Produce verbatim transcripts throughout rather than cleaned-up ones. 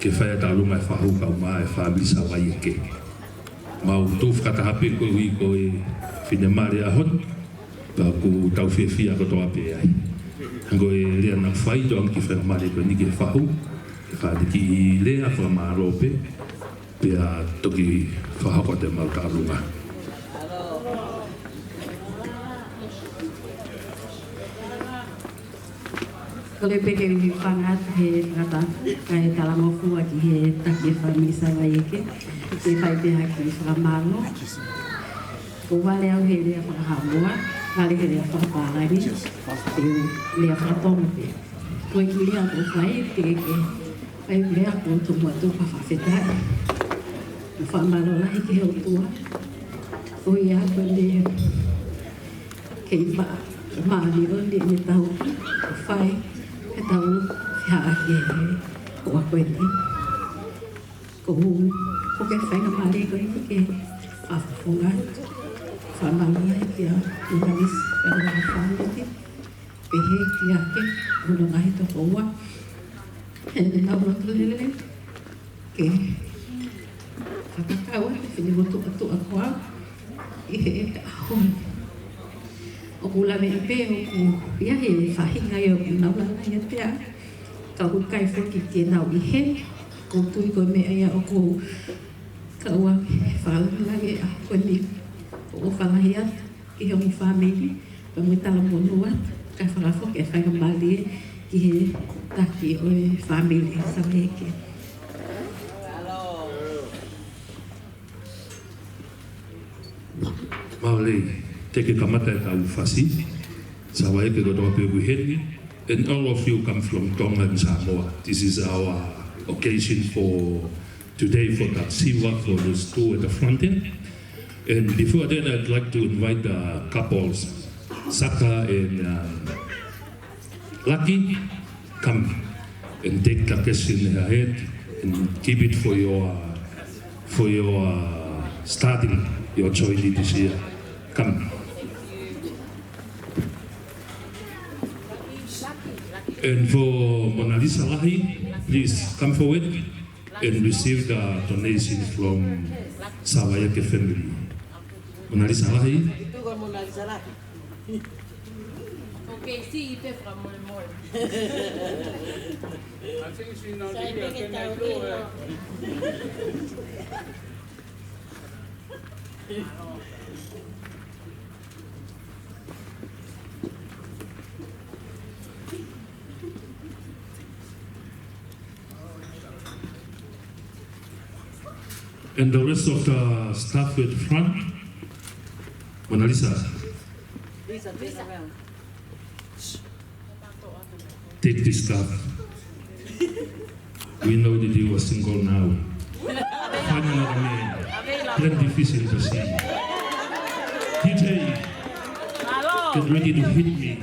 ke fai ʻa e tauʻolunga ʻa e fahu kaeʻumaʻā e fāmili Savaiʻeke. Mau tuʻu fakataha pē koeʻuhi ko e finemali ʻaho ni, pea ʻoku tau fiefia kotoa pē ai. Ko e lea naʻe fai, tokanga ki he finemali ko eni ki he fahu, ke fai ʻaki e kiʻi lea fakamālō pē, pea toki fakahoko atu ʻemau tauʻolunga. Kole pē ke u hūfanga atu he fakatapu, kae talangofua ki he taki e fāmili Savaiʻeke, ke fai pē ha kiʻi fakamālō. Ko e vale au he lea faka-Haʻamoa, vale he lea fakapālangi, ke u lea faka-Tonga pē. Ko e kiʻi lea ʻoku ou fai, ke, ke fai e lea ʻoku ou tomuʻa tuku ha fakafetaʻi mo e fakamālō lahi ki he ʻOtua. Ko ia ko eni, kei ma-, māʻoniʻoni ʻene tauhi, ʻo fai, ke tau fiha ʻaki e, ʻo ako eni. Ko u, ko e kiʻi faingamālie ko eni ke fakafofonga, fakamālō ai kia Unamis, kia Unamis fāmili, pehē kia ke, ʻo e ngaahi tokoua, he ʻenau loto lelei, ke fakakau ʻa e finemotuʻa tuʻa ko au ʻi he ʻaho ni. ʻOku ou lave pē ʻoku ʻi ai e faʻahinga ia ʻoku nau langa ia pea ka ʻoku ʻikai foki ke nau ʻi heni, ʻoku ou tui ko e meʻa ia ʻoku ou kau ai he fakalāngilangi ʻaho ko eni, ʻoku ou ʻofa lahi atu ki he ongo fāmili, pea mo e talamonū atu, kae fakafoki e faingamālie ki he taki ʻo e fāmili Savaiʻeke. Maʻu e lelei, te ke kamata ʻetau fasi, Savaiʻeke kotoa pē ʻoku ʻi heni, and all of you come from Tonga and Samoa. This is our occasion for today for that silver for those two at the front end. And before that, I'd like to invite the couples, Saka and, um, Lucky, come and take the question ahead and keep it for your, for your, uh, starting your journey this year. Come. And for Mona Lisa Lahi, please come forward and receive the donation from Savaiʻeke family. Mona Lisa Lahi. Okay, see you from Mole Mole. I think she's not here. Can I do her? And the rest of the staff at the front, Mona Lisa. Lisa, turn around. Take this stuff. We know that you are single now. Find another man. Plenty fish in the sea. D J, get ready to hit me.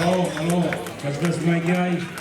Mālō, mālō. Kātaki mai ki ai.